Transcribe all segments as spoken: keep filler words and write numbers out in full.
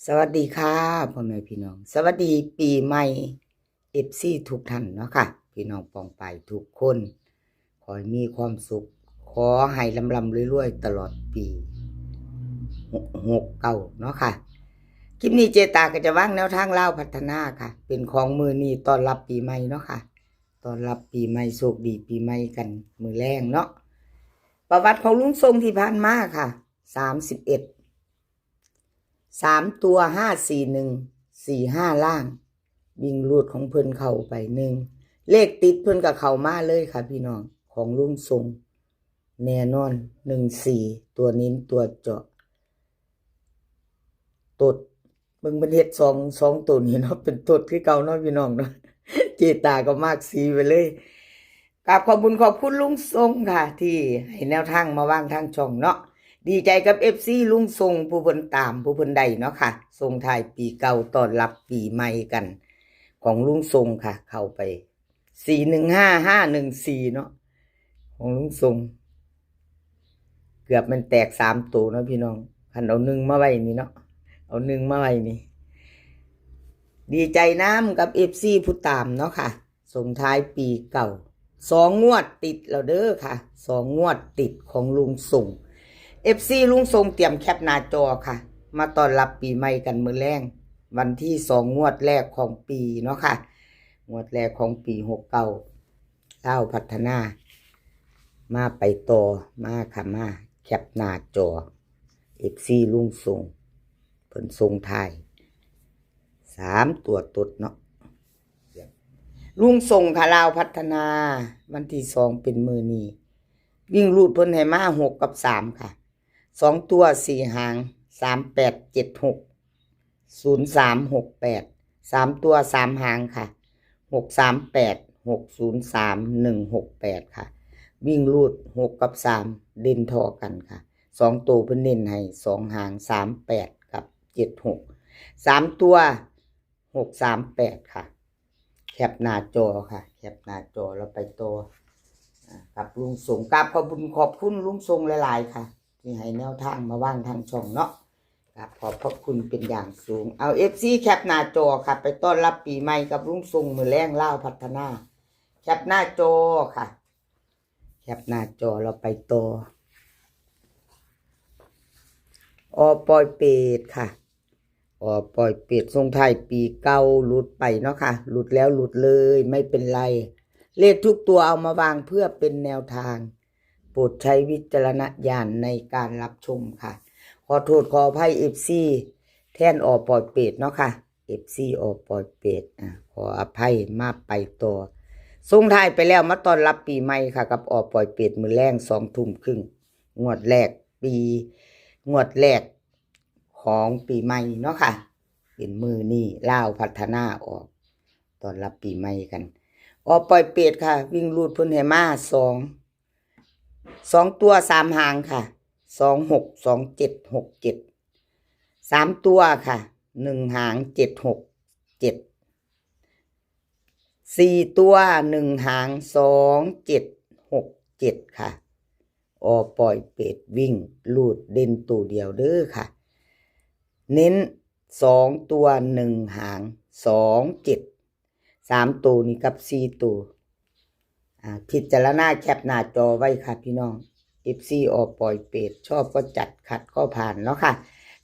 สวัสดีค่ะ พ่อแม่พี่น้อง สวัสดีปีใหม่ เอฟซี ทุกท่านเนาะค่ะ พี่น้องปองไปทุกคน ขอให้มีความสุข ขอให้ร่ำๆรวยๆตลอดปีหกเก้าเนาะค่ะ คลิปนี้เจตาก็จะวางแนวทางลาวพัฒนาค่ะ เป็นของมื้อนี้ต้อนรับปีใหม่เนาะค่ะ ต้อนรับปีใหม่ โชคดีปีใหม่กันมื้อแลงเนาะ ประวัติของลุงทรงที่ผ่านมาค่ะ สามสิบเอ็ด สามตัว ห้าสี่หนึ่ง สี่ห้า ล่าง วิ่งรูดของเพิ่นเข้าไปหนึ่ง เลขติดเพิ่นก็เข้ามาเลยค่ะพี่น้อง ของลุงทรง แน่นอน หนึ่งสี่ ตัวเน้นตัวเจาะ ตด เบิ่งเพิ่นเฮ็ดสอง สองตัวนี้เนาะ เป็นตดคือเก่าเนาะพี่น้องเนาะ เจตาก็มากสีไปเลย กราบขอบคุณขอบคุณลุงทรงค่ะ ที่ให้แนวทางมาวางทางช่องเนาะ ดีใจกับ เอฟซี ลุงทรงผู้เพิ่นตามผู้เพิ่นได้เนาะค่ะ ส่งท้ายปีเก่าต้อนรับปีใหม่กัน ของลุงทรงค่ะ เข้าไป สี่หนึ่งห้า ห้าหนึ่งสี่ เนาะ ของลุงทรง เกือบมันแตกสามตัวเนาะพี่น้อง คันเอาหนึ่งมาไว้นี่เนาะ เอาหนึ่งมาไว้นี่ ดีใจนำกับ เอฟซี ผู้ตามเนาะค่ะ ส่งท้ายปีเก่า สองงวดติดแล้วเด้อค่ะ สองงวดติดของลุงทรง เอฟซี ลุงทรงเตรียมแคปหน้าจอค่ะ มาต้อนรับปีใหม่กันมื้อแลง วันที่สองงวดแรกของปีเนาะค่ะ งวดแรกของปีหกเก้า ลาวพัฒนา มาไปต่อ มาค่ะมา แคปหน้าจอ เอฟซี ลุงทรง เพิ่นส่งท้าย สามตัวตดเนาะ ลุงทรงค่ะ ลาวพัฒนา วันที่สองเป็นมื้อนี้ วิ่งรูดเพิ่นให้มาหกกับสามค่ะ สองตัวสี่หาง สามแปดเจ็ดหก ศูนย์สามหกแปด สามตัวสามหางค่ะ หกสามแปด หกศูนย์สาม หนึ่งหกแปด ค่ะ วิ่งรูดหกกับสามเด่นท่อกันค่ะ สองตัวเพิ่นเน้นให้สองหาง สามแปด กับ เจ็ดหก สามตัว หกสามแปด ค่ะ แคปหน้าจอค่ะ แคปหน้าจอแล้วไปต่อ อ่า กับลุงทรง กราบขอบคุณขอบคุณลุงทรงหลายๆค่ะ ที่ให้แนวทางมาวางทางช่องเนาะ กราบขอบพระคุณเป็นอย่างสูง เอา เอฟซี แคปหน้าจอค่ะ ไปต้อนรับปีใหม่กับลุงทรงมื้อแลงลาวพัฒนา แคปหน้าจอค่ะ แคปหน้าจอเราไปต่อ ออปอยเปตค่ะ ออปอยเปตส่งท้ายปีเก่าหลุดไปเนาะค่ะ หลุดแล้วหลุดเลย ไม่เป็นไร เลขทุกตัวเอามาวางเพื่อเป็นแนวทาง โปรดใช้วิจารณญาณในการรับชมค่ะ ขอโทษขออภัย เอฟซี แทนออปอยเปตเนาะค่ะ เอฟซี ออปอยเปต อ่ะ ขออภัย มาไปต่อ ส่งท้ายไปแล้ว มาต้อนรับปีใหม่ค่ะ กับออปอยเปตมื้อแลงสองทุ่มครึ่ง งวดแรกปี งวดแรกของปีใหม่เนาะค่ะ เป็นมื้อนี้ลาวพัฒนาออก ต้อนรับปีใหม่กัน ออปอยเปตค่ะ วิ่งรูดเพิ่นให้มาสอง สองตัวสามหางค่ะ สองหก สองเจ็ด หกเจ็ด สามตัวค่ะ หนึ่งหาง เจ็ดหกเจ็ด สี่ตัว หนึ่งหาง สองเจ็ด หกเจ็ด ค่ะ ออปอยเปตวิ่งรูดเด่นตัวเดียวเด้อค่ะ เน้นสองตัว หนึ่งหาง สองเจ็ด สามตัวนี้กับสี่ตัว อ่า พิจารณาแคปหน้าจอไว้ค่ะพี่น้อง เอฟซี ออปอยเปต ชอบก็จัด ขัดก็ผ่านเนาะค่ะ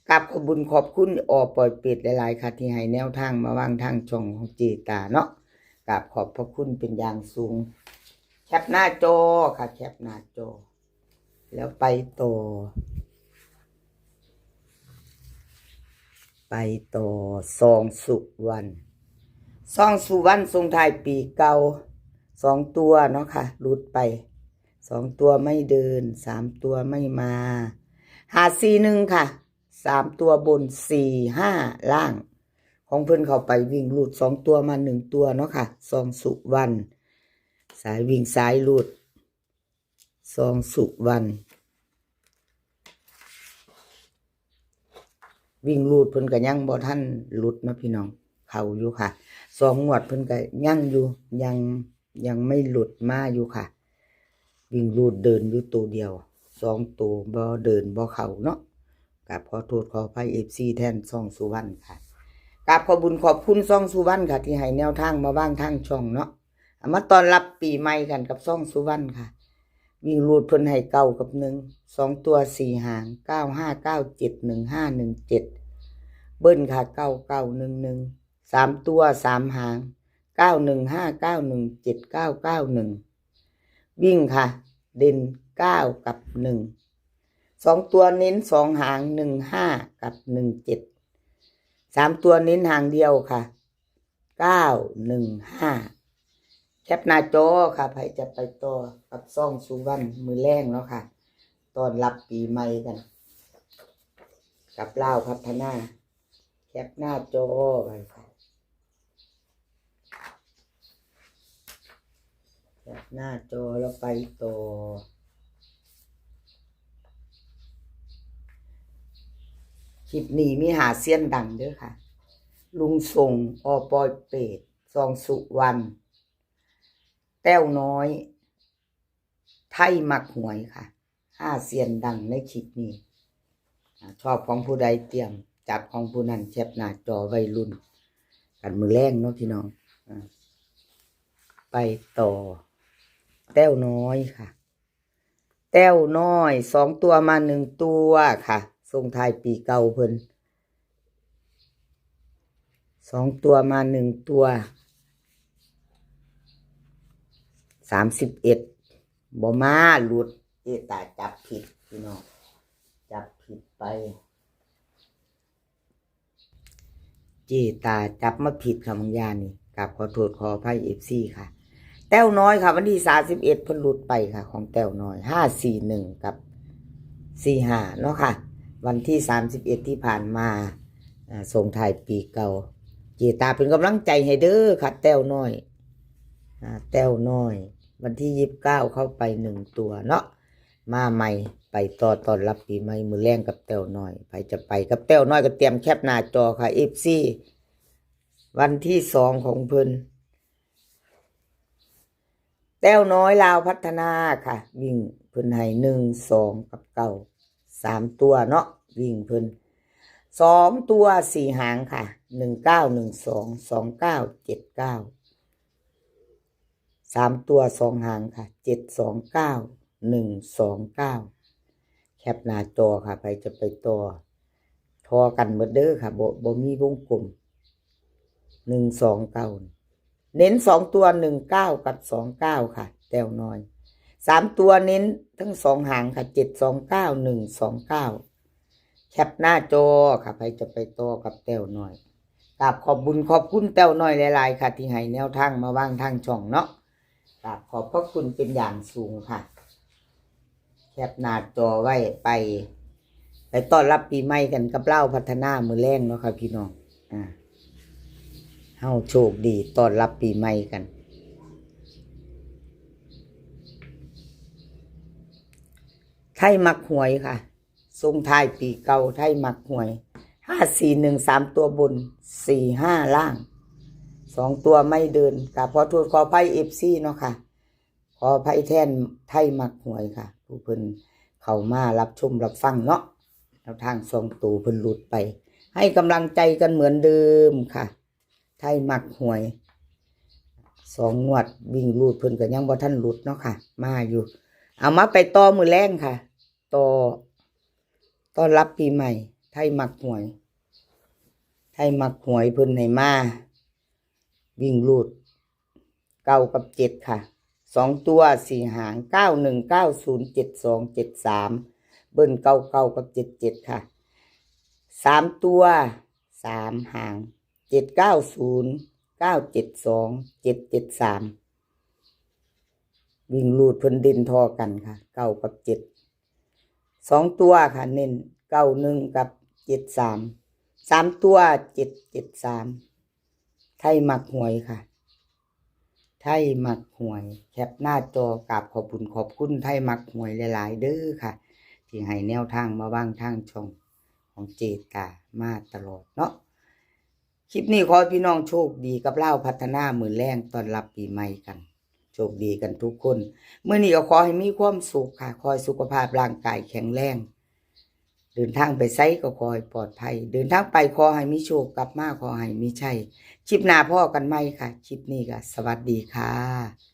กราบขอบบุญขอบคุณออปอยเปตหลายๆค่ะ ที่ให้แนวทางมาวางทางช่องของเจตาเนาะ กราบขอบพระคุณเป็นอย่างสูง แคปหน้าจอค่ะ แคปหน้าจอ แล้วไปต่อ ไปต่อ ซองสุวรรณ ซองสุวรรณส่งท้ายปีเก่า สองตัวเนาะค่ะ หลุดไป สองตัวไม่เดิน สามตัวไม่มา ห้าสี่หนึ่งค่ะ สามตัวบน สี่ห้า ล่าง ของเพิ่นเข้าไปวิ่งรูดสองตัวมาหนึ่งตัวเนาะค่ะ ซองสุวรรณ สายวิ่งสายรูด ซองสุวรรณ วิ่งรูดเพิ่นก็ยังบ่ทันหลุดเนาะพี่น้อง เข้าอยู่ค่ะ สองงวดเพิ่นก็ยังอยู่ ยัง ยังไม่หลุดมาอยู่ค่ะ วิ่งรูดเดินอยู่ตัวเดียว สองตัวบ่เดินบ่เข้าเนาะ กราบขอโทษขออภัย เอฟซี แทนช่องสุวรรณค่ะ กราบขอบบุญขอบคุณช่องสุวรรณค่ะ ที่ให้แนวทางมาวางทางช่องเนาะ เอามาต้อนรับปีใหม่กันกับช่องสุวรรณค่ะ วิ่งรูดเพิ่นให้เก้ากับหนึ่ง สองตัวสี่หาง เก้าห้าเก้าเจ็ด หนึ่งห้าหนึ่งเจ็ด เบิ้ลค่ะ เก้าเก้าหนึ่งหนึ่ง สามตัวสามหาง เก้าหนึ่งห้า เก้าหนึ่งเจ็ด เก้าเก้าหนึ่ง วิ่งค่ะ เด่นเก้ากับหนึ่ง สองตัวเน้นสองหาง หนึ่งห้ากับหนึ่งเจ็ด สามตัวเน้นหางเดียวค่ะ เก้าหนึ่งห้า แคปหน้าจอค่ะ ใครจะไปต่อกับช่องสุวรรณมื้อแลงเนาะค่ะ ต้อนรับปีใหม่กัน กับลาวพัฒนา แคปหน้าจอไว้ค่ะ แคปหน้าจอแล้วไปต่อ คลิปนี้มีห้าเซียนดังเด้อค่ะ ลุงส่ง อ.ปอยเปต ซองสุวรรณ แต้วน้อย ไทยมักหวยค่ะ ห้าเซียนดังในคลิปนี้ อ่า ชอบของผู้ใดเตรียมจัดของผู้นั้น แคปหน้าจอไว้ลุ้นกันมื้อแลงเนาะพี่น้อง อ่า ไปต่อ แต้วน้อยค่ะ แต้วน้อย สองตัวมาหนึ่งตัวค่ะ ส่งท้ายปีเก่าเพิ่น สองตัวมาหนึ่งตัว สามสิบเอ็ด บ่มา หลุด เจตาจับผิดพี่น้อง จับผิดไป เจตาจับมาผิดค่ะบางอย่างนี่ กราบขอโทษขออภัย เอฟซี ค่ะ แต้วน้อยค่ะ วันที่สามสิบเอ็ดเพิ่นหลุดไปค่ะ ของแต้วน้อย ห้าสี่หนึ่ง กับ สี่ห้า เนาะค่ะ วันที่สามสิบเอ็ดที่ผ่านมา อ่า ส่งท้ายปีเก่า เจตาเป็นกำลังใจให้เด้อค่ะ แต้วน้อย อ่า แต้วน้อย วันที่ยี่สิบเก้าเข้าไปหนึ่งตัวเนาะ มาใหม่ ไปต่อต้อนรับปีใหม่มื้อแลงกับแต้วน้อย ใผจะไปกับแต้วน้อยก็เตรียมแคปหน้าจอค่ะ เอฟซี วันที่สองของเพิ่น แต้วน้อยลาวพัฒนาค่ะ วิ่งเพิ่นให้หนึ่ง สอง กับ เก้า สามตัวเนาะ วิ่งเพิ่น สองตัวสี่หางค่ะ หนึ่งเก้า หนึ่งสอง สองเก้า เจ็ดเก้า สามตัวสองหางค่ะ เจ็ดสองเก้า หนึ่งสองเก้า แคปหน้าจอค่ะ ใผจะไปต่อ ทอกันหมดเด้อค่ะ บ่ บ่มีวงกลม หนึ่งสองเก้า เน้นสองตัว หนึ่งเก้า กับ สองเก้า ค่ะ แต้วน้อย สามตัวเน้นทั้งสองหางค่ะ เจ็ดสองเก้า หนึ่งสองเก้า แคปหน้าจอค่ะ ใผจะไปต่อกับแต้วน้อย กราบขอบบุญขอบคุณแต้วน้อยหลายๆค่ะ ที่ให้แนวทางมาวางทางช่องเนาะ กราบขอบพระคุณเป็นอย่างสูงค่ะ แคปหน้าจอไว้ไป ไปต้อนรับปีใหม่กันกับลาวพัฒนามื้อแลงเนาะค่ะพี่น้อง อ่า เฮาโชคดีต้อนรับปีใหม่กัน ไทยมักหวยค่ะ ส่งท้ายปีเก่า ไทยมักหวย ห้าสี่หนึ่ง สามตัวบน สี่ห้าล่าง สองตัวไม่เดิน กราบขอโทษขออภัย เอฟซี เนาะค่ะ ขออภัยแทนไทยมักหวยค่ะ ผู้เพิ่นเข้ามารับชมรับฟังเนาะ แนวทางสองตัวเพิ่นหลุดไป ให้กำลังใจกันเหมือนเดิมค่ะ ไทยมักหวย สองงวดวิ่งรูดเพิ่นก็ยังบ่ทันหลุดเนาะค่ะ มาอยู่ เอามาไปต่อมื้อแลงค่ะ ต่อ ต้อนรับปีใหม่ ไทยมักหวย ไทยมักหวยเพิ่นให้มา วิ่งรูด เก้ากับเจ็ดค่ะ สองตัวสี่หาง เก้าหนึ่ง เก้าศูนย์ เจ็ดสอง เจ็ดสาม เบิ้ล เก้าเก้า กับ เจ็ดเจ็ด ค่ะ สามตัวสามหาง เจ็ดเก้าศูนย์ เก้าเจ็ดสอง เจ็ดเจ็ดสาม วิ่งรูดเพิ่นเด่นทอกันค่ะ เก้ากับเจ็ด สองตัวค่ะ เน้น เก้าหนึ่ง กับ เจ็ดสาม สามตัว เจ็ดเจ็ดสาม ไทยมักหวยค่ะ ไทยมักหวย แคปหน้าจอ กราบขอบบุญขอบคุณไทยมักหวยหลายๆเด้อค่ะ ที่ให้แนวทางมาวางทางช่องของเจตามาตลอดเนาะ คลิปนี้ขอให้พี่น้องโชคดีกับลาวพัฒนามื้อแลงต้อนรับปีใหม่กัน โชคดีกันทุกคน มื้อนี้ก็ขอให้มีความสุขค่ะ ขอให้สุขภาพร่างกายแข็งแรง เดินทางไปไสก็ขอให้ปลอดภัย เดินทางไปขอให้มีโชค กลับมาขอให้มีชัย คลิปหน้าพ้อกันใหม่ค่ะ คลิปนี้ก็สวัสดีค่ะ